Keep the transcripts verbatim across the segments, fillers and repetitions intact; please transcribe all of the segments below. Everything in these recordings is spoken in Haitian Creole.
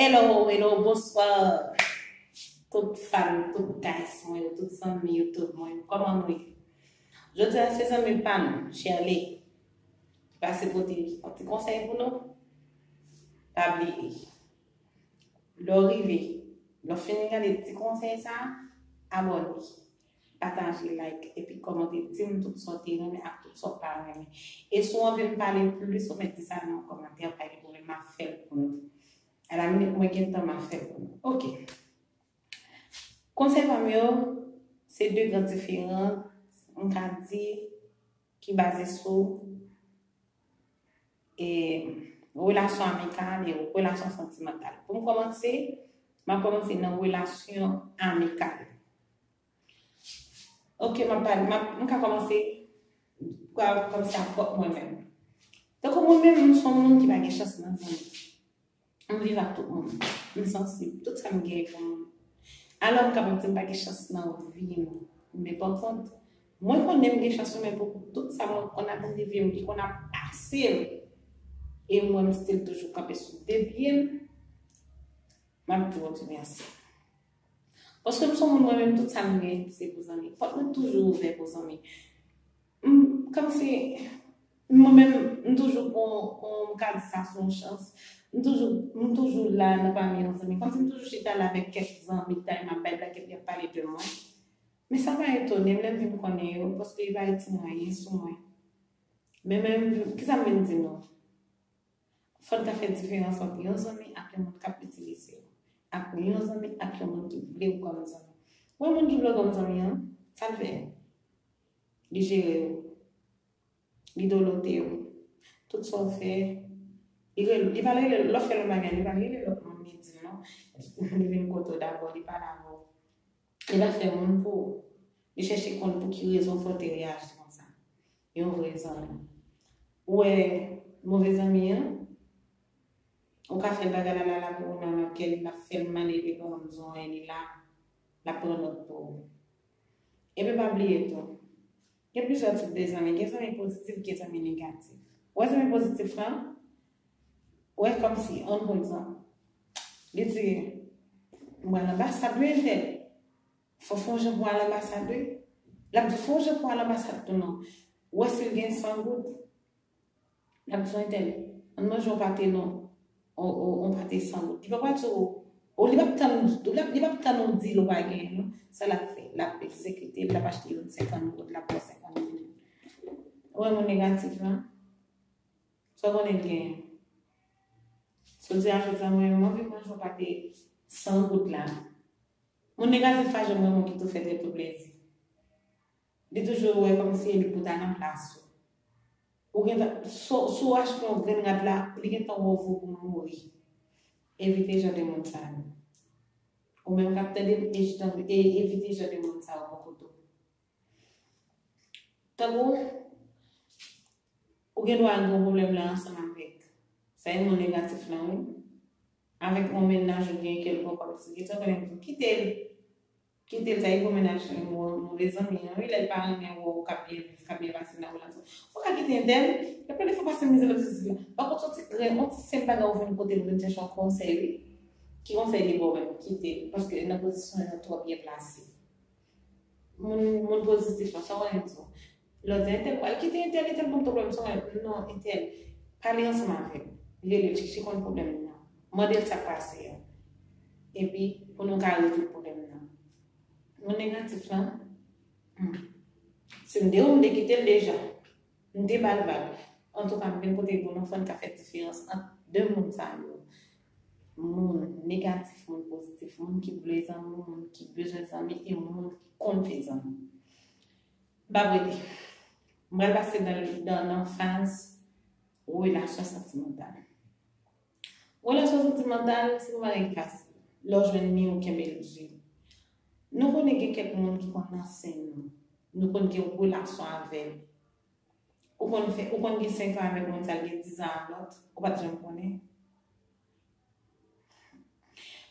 Hello, hello, bonswa. Tout fan, tout guys mwen yo, tout zanmi YouTube mwen yo, kòman nou ye? Jodi a se zanmi pa nou, Shirley, ki pase pote yon ti konsèy pou nou. Pa bliye, lè w rive, lè w fin gade ti konsèy sa, abòne, pataje, like, epi kòmante, di m tout sa w te renmen ak tout sa w pa renmen. E si w anvi m pale plis, ou mèt di sa nan kòmantè, pa gen pwoblèm, m ap fè l pou nou. A la minit mwen gen tan, m ap fè l pou nou. Ok. Konsèy pa m yo, se de gran diferan, m ka di, ki baze sou, e, relasyon amikal e relasyon santimantal. Pou m kòmanse, m ap kòmanse nan relasyon amikal. Ok, m ap pale, m ap, m ka kòmanse, kwa, kòmanse ak pwòp mwen menm. Tankou mwen menm, m se yon moun ki pa gen chans nan zanmi. M viv ak tout moun. M sansib. Tout sa m gen pou moun. Alò, m kapab di m pa gen chans nan vi m. Men pa kont, mwen konnen m gen chans, men pou tout sa mwen konn ap rive m, ki konn ap pase m, e mwen, m still toujou kanpe sou de pye m, m ap di Bondye mèsi. Paske m se yon moun, mwen menm, tout sa m gen, se pou zanmi. Pòt mwen toujou ouvè pou zanmi. M, kòmsi, mwen menm, m toujou pran, pran, m ka di sa se yon chans. M toujou, m toujou la nan pami yon zanmi. Kòmsi m toujou chita la avèk kèk zanmi, k ta m ap bay blag, epi y ap pale de mwen. Men sa pa etone m lè m vin konnen yo, paske yo pa retire anyen sou mwen. Men menm, kisa m vin di nou? Fò n ka fè diferans ant yon zanmi ak yon moun k ap itilize w, ak yon zanmi ak yon moun ki vle w kòm zanmi. Ou wè moun ki vle w kòm zanmi an, sa l fè? Li jere w. Li dolote w. Tout sa w fè, li rele, li pa rele, lè w fè yon bagay, li pa rele lòt moun, li di non. Li vin kote w dabò, li pale avè w. Li pa fè moun pou ou. Li chèche konn pou ki rezon fè w te reyaji konsa. Yon vrè zanmi. Ou wè, move zanmi an, ou ka fè bagay la, la, la pou ou nan nan kè li, l ap fè l mal, epi l pa janm di w anyen, li la, l ap pran nòt pou ou. Epi pa bliye tou, gen plizyè tip de zanmi. Gen zanmi pozitif, gen zanmi negatif. Ou wè zanmi pozitif lan, ou wè kòmsi, ann pran egzanp, li di, m pral anbasad wi entèl. Fò w fè yon jan pou w al anbasad wi. L ap di, fè yon jan pou w al anbasad tou non. Ou wè si l gen san goud, l ap di w entèl, ann manje yon pate non. Yon, yon, yon pate san goud. Li pa pral di w, ou li p ap tann, li p ap, li p ap tann ou di l ou pa genyen non. Sa l ap fè, l ap egzekite, l ap achte youn senkant goud, l ap pran senkant goud. Ou wè moun negatif lan? Sa w konnen l genyen? Si w di a jodi a, mwen, mwen anvi manje yon pate san goud la. Moun negatif pa janm renmen moun ki tou fè tèt ou plezi. Li toujou wè kòmsi e li pou ta nan plas ou. Ou gentan, si w, si w achte yon grenn rad la, li gentan wè w vo pou mouri. Evite jan de moun sa yo. Ou menm k ap tande m, e, e, evite jan de moun sa yo bò kote w. Tankou, ou gen dwa gen yon pwoblèm la ansanm avèk, sa e moun negatif lan wi. Avèk yon mennaj ou gen kèlkonk, kòmsi, gen tan konnen pou kite l. Kite l, sa e gwo mennaj, mo-, move zanmi an wi, lè l pa renmen wè w k ap byen viv, k ap byen pase nan relasyon. Ou ka kite entèl, epi lè fè pase mizè, l ap sezi la. Pa kont, yon ti grenn, yon ti senp bagay ou vin kote l, ou vin chèche yon konsèy wi. Ki konsèy li ba w menm? Kite l, paske nan pozisyon an twò byen plase. Moun, moun pozitif lan, sa w konnen di w? Lè w di entèl pral kite entèl, entèl ban m pwoblèm, sa w konnen? Non, entèl, pale ansanm avè l. Rele l, chèche konn pwoblèm li an. Mande l sa k pase a. Epi, pou nou ka rezoud pwoblèm nan. Moun negatif lan, hmm. Si m te ou, m te kite l deja. M te ba l vag. Antouka, m vin pote pou nou, fò n ka fè diferans ant de moun sa yo. Moun negatif, moun pozitif, moun ki vle zanmi, moun ki bezwen zanmi, e moun ki konn fè zanmi. M p ap rete. M pral pase nan, nan, nan faz relasyon santimantal. Relasyon santimantal, se yon bagay ki fasil. Lè w jwenn li, ou kenbe l di. Nou konnen gen kèk moun ki konn nan sen nou. Nou konn gen yon relasyon avè l. Ou konn fè, ou konn gen senk an avèk moun sa, l gen diz an ak lòt, ou pa t janm konnen.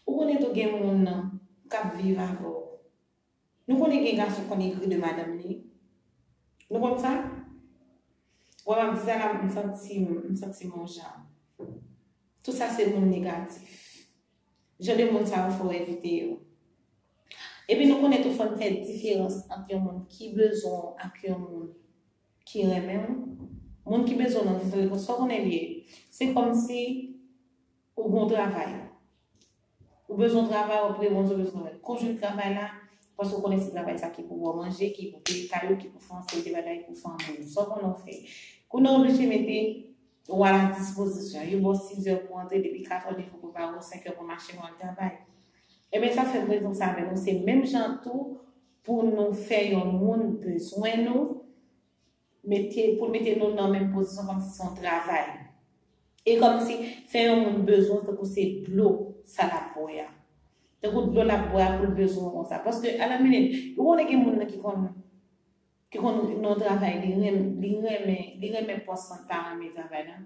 Ou konnen tou gen moun nan k ap viv avè w. Nou konnen gen gason konn ekri de madanm li. Nou konn sa? Wè, m ap di sa la, m santi m, m santi m yon jan. Tout sa se moun negatif. Jan de moun sa yo, fò w evite yo. Epi nou konnen tou, fò n fè diferans ant yon moun ki bezwen w ak yon moun ki renmen w. Moun ki bezwen w nan, sa w konnen li ye. Se kòmsi ou gen yon travay. Ou bezwen yon travay, w ap rele moun, ou bezwen travay. Konjwen travay la, paske w konnen se travay sa ki pou ba w manje, ki pou peye kay ou, ki pou fè yon seri de bagay pou fanmi w. Sa w konnen w fè. Kounye a w oblije mete ou a la dispozisyon. Yo ba w sizè pou w antre, depi katrè w deja prepare w, senkè pou w mache pou w al travay. Ebyen, sa fè m rezon sa avè nou. Se menm jan tou pou nou fè yon moun bezwen nou, mete, pou l mete nou nan menm pozisyon kòmsi se yon travay. E kòmsi fè yon moun bezwen w tankou se dlo sa l ap bwè a. Tankou dlo l ap bwè a pou l bezwen w konsa. Paske, alaminit, ou konnen gen moun nan ki konn, ki konn nan yon travay, li renmen, li renmen, li renmen pòs lan, li pa renmen travay la.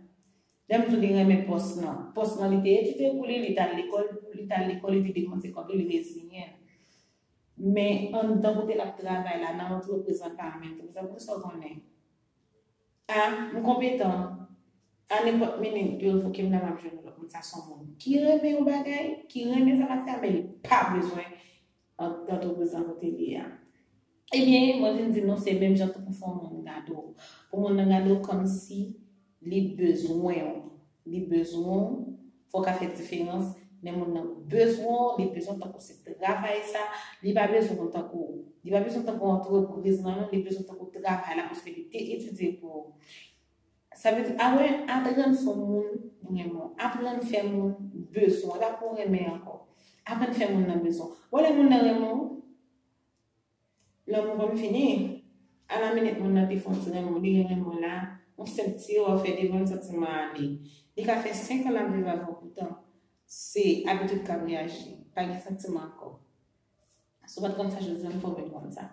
Lè m di w li renmen pòs lan, pòs lan li te etidye pou li, li t al lekòl, li t al lekòl, li te depanse kòb li, li reziyen l. Men anndan kote l ap travay la, nan antrepriz la, l pa renmen antrepriz la, poukisa w konnen? A, m konpetan. A nenpòt minit, yo revoke m la, m ap jwenn yon lòt moun. Sa se yon moun ki renmen yon bagay, ki renmen sa l ap fè a, men li pa bezwen an-, antrepriz lan kote li ye a. Ebyen, mwen vin di nou, se menm jan tou pou fè yon moun gade w. Pou moun nan gade w kòmsi li bezwen w. Li bezwen w, fò w ka fè diferans. Lè moun nan bezwen w, li bezwen w tankou se travay sa, li pa bezwen w tankou, li pa bezwen w tankou antrepriz lan, non, li bezwen w tankou travay la, paske li te etidye pou ou. Sa vle di, aprann, aprann fè moun renmen w. Aprann fè moun bezwen w. E pa pou w renmen ankò. Aprann fè moun nan bezwen w. Bon, lè moun nan renmen w, lanmou konn fini. Alaminit moun nan te fè yon ti renmen w, li renmen w la, yon senp ti erè w fè devan l, santiman ale. Li ka fè senk an l ap viv avè w, poutan se abitid k ap reyaji. Pa gen santiman ankò. Si w pa t konn sa jodi a, m fè w vin konn sa.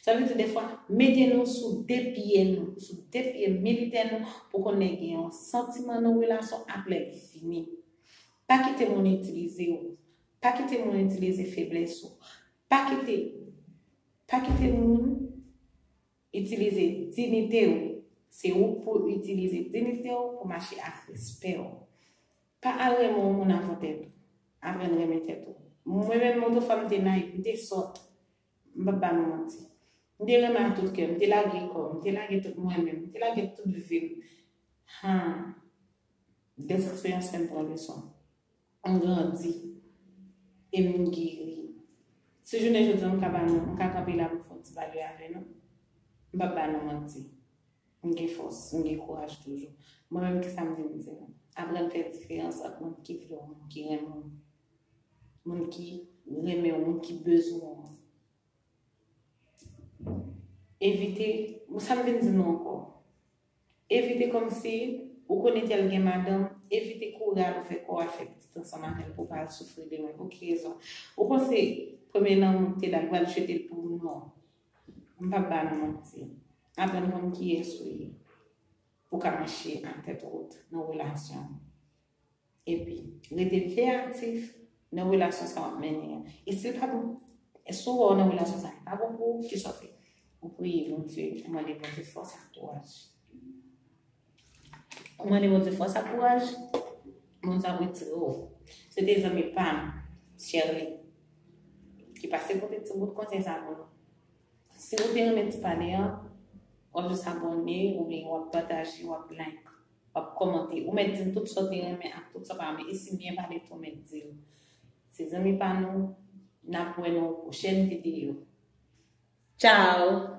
Sa vle di, defwa, mete nou sou de pye nou, sou de pye militè nou, pou konnen gen yon santiman nan relasyon apre l fini. Pa kite moun itilize w. Pa kite moun itilize feblès ou. Pa kite, pa kite moun itilize diyite w. Se ou k pou itilize diyite w pou mache ak respè w. Pa al renmen yon moun avan tèt ou. Aprann renmen tèt ou. Mwen menm, otrefwa, m te nayiv, m te sòt. M p ap ba nou manti. M te renmen ak tout kè m, m te lage kò m, m te lage tout mwen menm, m te lage tout vi m. Han. De eksperyans fè m pran leson. M grandi. E m geri. Si jounen jodi a m ka ba nou, m ka kanpe la pou m fè yon ti pale avè nou, m p ap ba nou manti. M gen fòs, m gen kouraj toujou. Mwen menm, kisa m vin di nou? Aprann fè diferans ant moun ki vle w, moun ki renmen w, moun ki renmen w, moun ki bezwen w. Evite, sa m vin di nou ankò. Evite kòmsi ou konnen tèl gen madanm, evite kouri al ou fè kò w al fè pitit ansanm avè l pou w pa al soufri demen. Pou ki rezon? Ou panse premye lanmou w te la, l pral jete l pou ou? Non. M p ap ba nou manti. Aprann konn kiyès ou ye pou w ka mache an tèt wout nan relasyon. Epi, rete veyatif nan relasyon sa w ap mennen an. E si l pa bon, e si w wè w nan relasyon sa, li pa bon pou ou, kisa w fè? Ou priye Bondye, ou mande Bondye fòs ak kouraj. Ou mande Bondye fòs ak kouraj, Bondye ap retire w. Se te zanmi pa m, Shirley, ki pase pote ti bout konsèy sa pou nou. Si ou te renmen ti pale an, w ap jis abòne, oubyen w ap pataje, w ap like, w ap kòmante. Ou mèt di m tout sa w te renmen ak tout sa w pa renmen. E si m byen pale tou, ou mèt di l. Se zanmi pa nou, n ap wè nan yon pwochèn videyo. Tchao!